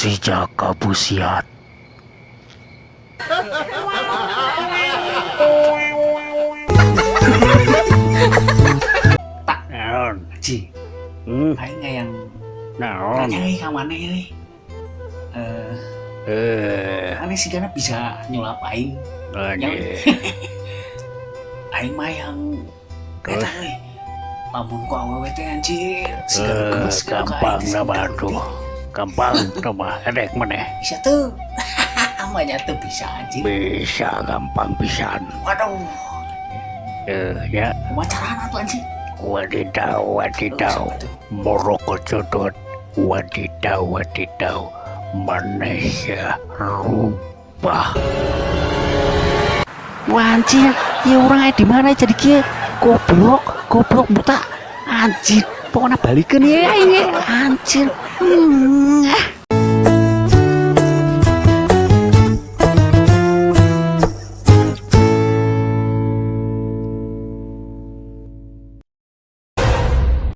Si Jaka Busiat. Tak. Naon? Ji, aing yang Naon? nanya euy ka maneh euy. Eh, maneh sigana bisa nyulap aing. Anjir. Aing mah yang eta euy. Lamun ku awewe teh anjir, sigana gemes kitu ka aing Gampang teh, na sigana aduh. Gampang mah erek maneh. Bisa tuh. Manya tuh bisa anjir. Bisa gampang pisan. Waduh, Ya, kumaha carana tuh anjir? Wadidaw, wadidaw. Tuh. Moroko codot. Wadidaw, wadidaw. Malaysia rubah. Wah anjir, ya orang aya di mana jadi kieu? Goblok, goblok buta. Anjir, pokoknya balikeun ya aing ye. Anjir. Ah.